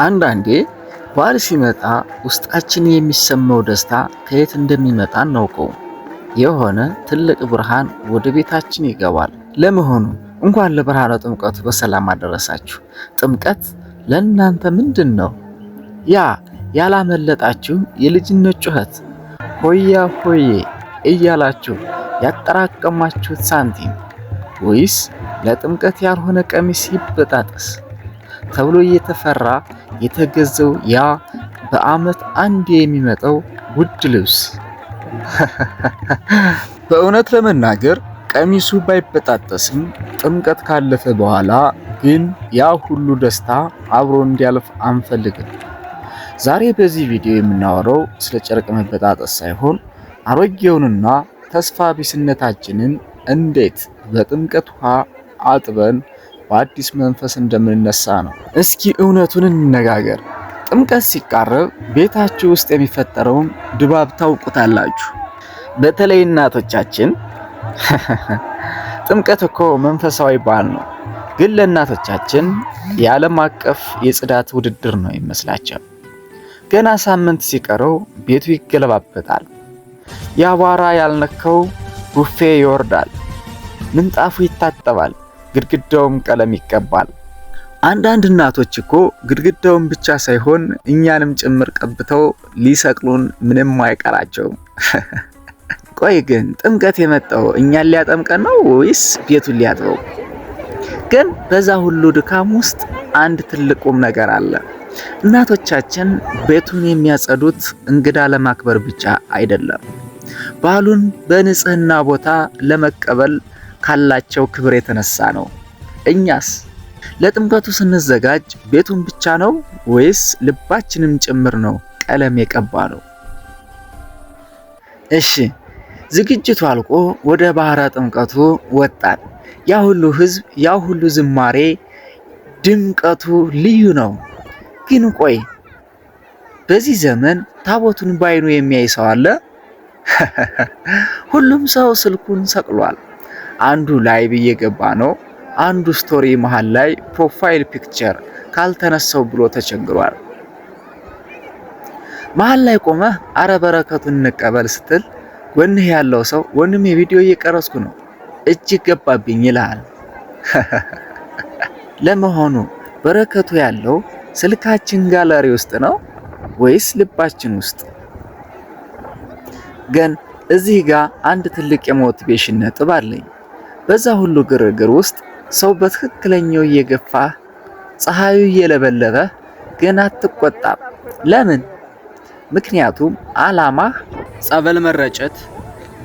አንዳንዴ በዓል ሲመጣ ውስጣችን የሚሰማው ደስታ ከየት እንደሚመጣ አናውቀውም። የሆነ ትልቅ ብርሃን ወደ ቤታችን ይገባል። ለመሆኑ እንኳን ለብርሃነ ጥምቀቱ በሰላም አደረሳችሁ። ጥምቀት ለእናንተ ምንድን ነው? ያ ያላመለጣችሁ የልጅነት ጩኸት፣ ሆያ ሆዬ እያላችሁ ያጠራቀማችሁት ሳንቲም፣ ወይስ ለጥምቀት ያልሆነ ቀሚስ ይበጣጠስ ተብሎ እየተፈራ የተገዘው ያ በዓመት አንዴ የሚመጣው ውድ ልብስ? በእውነት ለመናገር ቀሚሱ ባይበጣጠስም ጥምቀት ካለፈ በኋላ ግን ያ ሁሉ ደስታ አብሮ እንዲያልፍ አንፈልግም። ዛሬ በዚህ ቪዲዮ የምናወራው ስለ ጨርቅ መበጣጠስ ሳይሆን አሮጌውንና ተስፋ ቢስነታችንን እንዴት በጥምቀት ውሃ አጥበን በአዲስ መንፈስ እንደምንነሳ ነው። እስኪ እውነቱን እንነጋገር። ጥምቀት ሲቃረብ ቤታችሁ ውስጥ የሚፈጠረውን ድባብ ታውቁታላችሁ። በተለይ እናቶቻችን። ጥምቀት እኮ መንፈሳዊ በዓል ነው፣ ግን ለእናቶቻችን የዓለም አቀፍ የጽዳት ውድድር ነው ይመስላቸው። ገና ሳምንት ሲቀረው ቤቱ ይገለባበጣል። የአቧራ ያልነካው ቡፌ ይወርዳል፣ ምንጣፉ ይታጠባል፣ ግድግዳውም ቀለም ይቀባል። አንዳንድ እናቶች እኮ ግድግዳውን ብቻ ሳይሆን እኛንም ጭምር ቀብተው ሊሰቅሉን ምንም አይቀራቸውም። ቆይ ግን ጥምቀት የመጣው እኛን ሊያጠምቀን ነው ወይስ ቤቱን ሊያጥበው? ግን በዛ ሁሉ ድካም ውስጥ አንድ ትልቅ ቁም ነገር አለ። እናቶቻችን ቤቱን የሚያጸዱት እንግዳ ለማክበር ብቻ አይደለም፣ በዓሉን በንጽህና ቦታ ለመቀበል ካላቸው ክብር የተነሳ ነው። እኛስ ለጥምቀቱ ስንዘጋጅ ቤቱን ብቻ ነው ወይስ ልባችንም ጭምር ነው ቀለም የቀባ ነው? እሺ፣ ዝግጅቱ አልቆ ወደ ባህረ ጥምቀቱ ወጣን። ያ ሁሉ ህዝብ፣ ያ ሁሉ ዝማሬ፣ ድምቀቱ ልዩ ነው። ግን ቆይ፣ በዚህ ዘመን ታቦቱን ባይኑ የሚያይ ሰው አለ? ሁሉም ሰው ስልኩን ሰቅሏል። አንዱ live እየገባ ነው። አንዱ story መሃል ላይ profile picture ካልተነሳው ብሎ ተቸግሯል። መሃል ላይ ቆመህ አረ በረከቱን እንቀበል ስትል ጎንህ ያለው ሰው "ወንድሜ፣ ቪዲዮ እየቀረጽኩ ነው፣ እጅግ ገባብኝ" ይልሃል። ለመሆኑ በረከቱ ያለው ስልካችን ጋለሪ ውስጥ ነው ወይስ ልባችን ውስጥ? ግን እዚህ ጋር አንድ ትልቅ የ motivation ነጥብ አለኝ። በዛ ሁሉ ግርግር ውስጥ ሰው በትክክለኛው እየገፋ፣ ፀሐዩ እየለበለበ ግን አትቆጣም። ለምን? ምክንያቱም አላማህ ጸበል መረጨት፣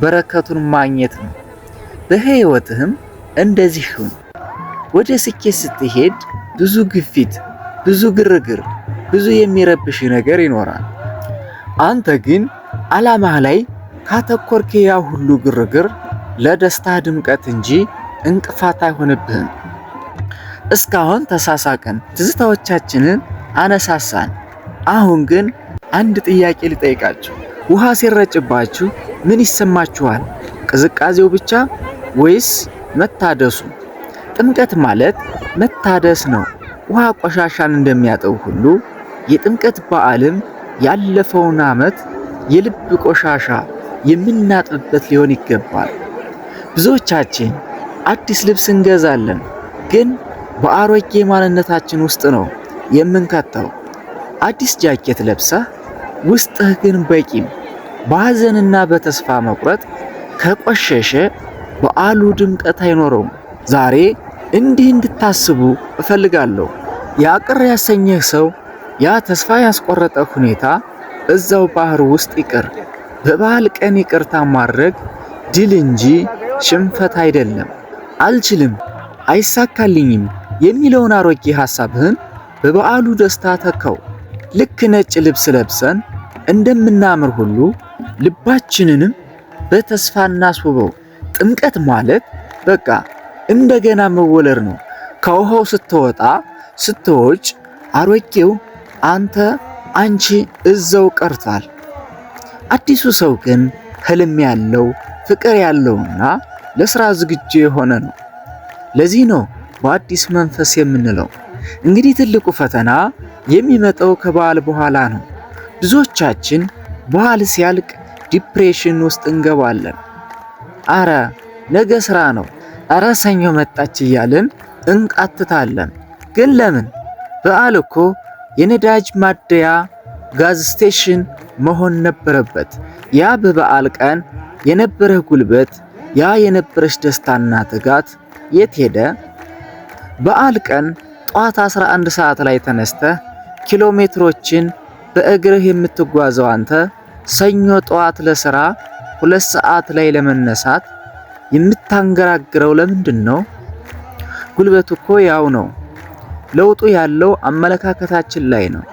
በረከቱን ማግኘት ነው። በህይወትህም እንደዚህ ሁን። ወደ ስኬት ስትሄድ ብዙ ግፊት፣ ብዙ ግርግር፣ ብዙ የሚረብሽ ነገር ይኖራል። አንተ ግን አላማህ ላይ ካተኮርክ ያ ሁሉ ግርግር ለደስታ ድምቀት እንጂ እንቅፋት አይሆንብህም። እስካሁን ተሳሳቅን፣ ትዝታዎቻችንን አነሳሳን። አሁን ግን አንድ ጥያቄ ልጠይቃችሁ። ውሃ ሲረጭባችሁ ምን ይሰማችኋል? ቅዝቃዜው ብቻ ወይስ መታደሱ? ጥምቀት ማለት መታደስ ነው። ውሃ ቆሻሻን እንደሚያጠው ሁሉ የጥምቀት በዓልም ያለፈውን ዓመት የልብ ቆሻሻ የምናጥብበት ሊሆን ይገባል። ብዙዎቻችን አዲስ ልብስ እንገዛለን፣ ግን በአሮጌ ማንነታችን ውስጥ ነው የምንከተው። አዲስ ጃኬት ለብሰህ ውስጥህ ግን በቂም፣ በሐዘንና በተስፋ መቁረጥ ከቆሸሸ በዓሉ ድምቀት አይኖረውም። ዛሬ እንዲህ እንድታስቡ እፈልጋለሁ። ያ ቅር ያሰኘህ ሰው፣ ያ ተስፋ ያስቆረጠ ሁኔታ እዛው ባህር ውስጥ ይቅር። በበዓል ቀን ይቅርታ ማድረግ ድል እንጂ ሽንፈት አይደለም። አልችልም፣ አይሳካልኝም የሚለውን አሮጌ ሐሳብህን በበዓሉ ደስታ ተካው። ልክ ነጭ ልብስ ለብሰን እንደምናምር ሁሉ ልባችንንም በተስፋ እናስውበው። ጥምቀት ማለት በቃ እንደገና መወለድ ነው። ከውሃው ስትወጣ፣ ስትወጭ አሮጌው አንተ፣ አንቺ እዛው ቀርቷል። አዲሱ ሰው ግን ህልም ያለው፣ ፍቅር ያለውና ለስራ ዝግጁ የሆነ ነው። ለዚህ ነው በአዲስ መንፈስ የምንለው። እንግዲህ ትልቁ ፈተና የሚመጣው ከበዓል በኋላ ነው። ብዙዎቻችን በዓል ሲያልቅ depression ውስጥ እንገባለን። አረ ነገ ስራ ነው፣ አረ ሰኞ መጣች እያልን እንቃትታለን። ግን ለምን? በዓል እኮ የነዳጅ ማደያ gas station መሆን ነበረበት። ያ በበዓል ቀን የነበረህ ጉልበት፣ ያ የነበረሽ ደስታና ትጋት የት ሄደ? በዓል ቀን ጠዋት 11 ሰዓት ላይ ተነስተህ ኪሎ ሜትሮችን በእግርህ የምትጓዘው አንተ ሰኞ ጠዋት ለስራ 2 ሰዓት ላይ ለመነሳት የምታንገራግረው ለምንድን ነው? ጉልበቱ እኮ ያው ነው። ለውጡ ያለው አመለካከታችን ላይ ነው።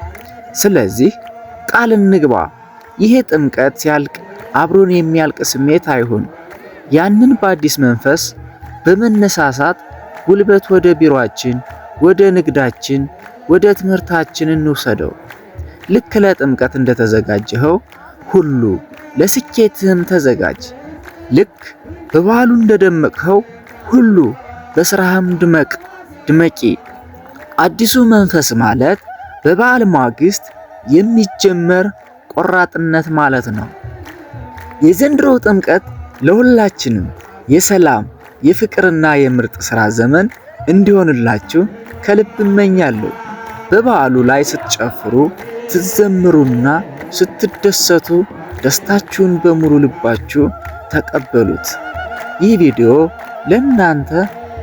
ስለዚህ ቃል እንግባ። ይሄ ጥምቀት ሲያልቅ አብሮን የሚያልቅ ስሜት አይሁን። ያንን በአዲስ መንፈስ በመነሳሳት ጉልበት ወደ ቢሮአችን፣ ወደ ንግዳችን፣ ወደ ትምህርታችን እንውሰደው። ልክ ለጥምቀት እንደተዘጋጀኸው ሁሉ ለስኬትህም ተዘጋጅ። ልክ በበዓሉ እንደደመቅኸው ሁሉ በስራህም ድመቅ ድመቂ። አዲሱ መንፈስ ማለት በበዓል ማግስት የሚጀመር ቆራጥነት ማለት ነው። የዘንድሮው ጥምቀት ለሁላችንም የሰላም፣ የፍቅርና የምርጥ ስራ ዘመን እንዲሆንላችሁ ከልብ እመኛለሁ። በበዓሉ ላይ ስትጨፍሩ፣ ስትዘምሩና ስትደሰቱ ደስታችሁን በሙሉ ልባችሁ ተቀበሉት። ይህ ቪዲዮ ለእናንተ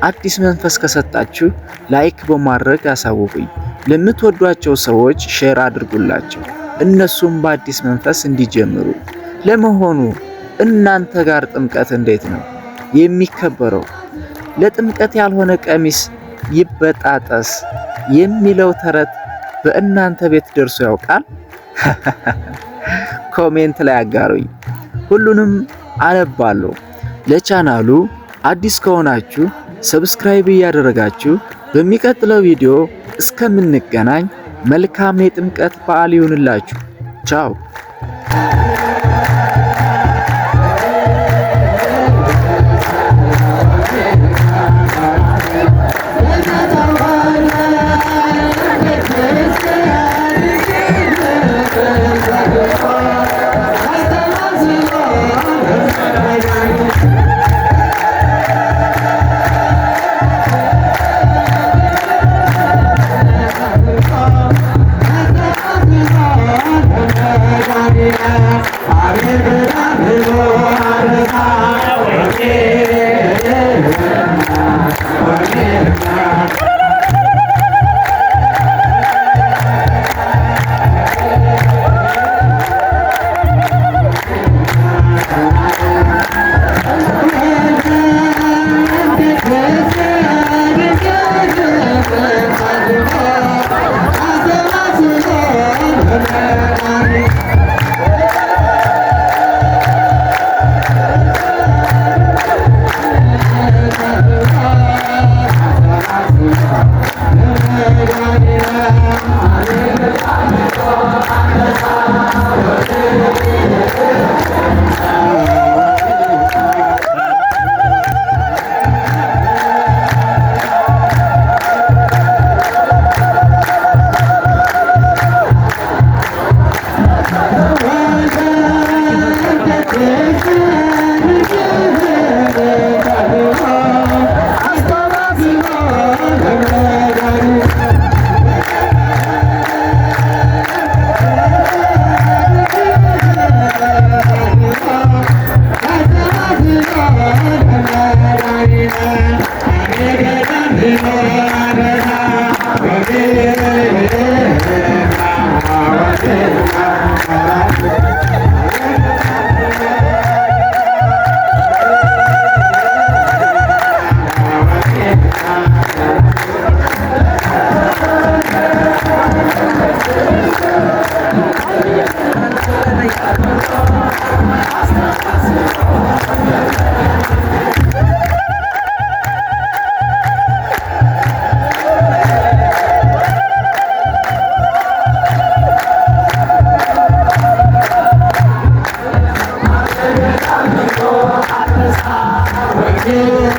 አዲስ መንፈስ ከሰጣችሁ like በማድረግ አሳውቁኝ። ለምትወዷቸው ሰዎች share አድርጉላቸው፣ እነሱም በአዲስ መንፈስ እንዲጀምሩ። ለመሆኑ እናንተ ጋር ጥምቀት እንዴት ነው የሚከበረው? ለጥምቀት ያልሆነ ቀሚስ ይበጣጠስ የሚለው ተረት በእናንተ ቤት ደርሶ ያውቃል? Comment ላይ አጋሩኝ። ሁሉንም አነባለሁ። ለቻናሉ አዲስ ከሆናችሁ subscribe እያደረጋችሁ በሚቀጥለው ቪዲዮ እስከምንገናኝ መልካም የጥምቀት በዓል ይሁንላችሁ። ቻው። Yeah.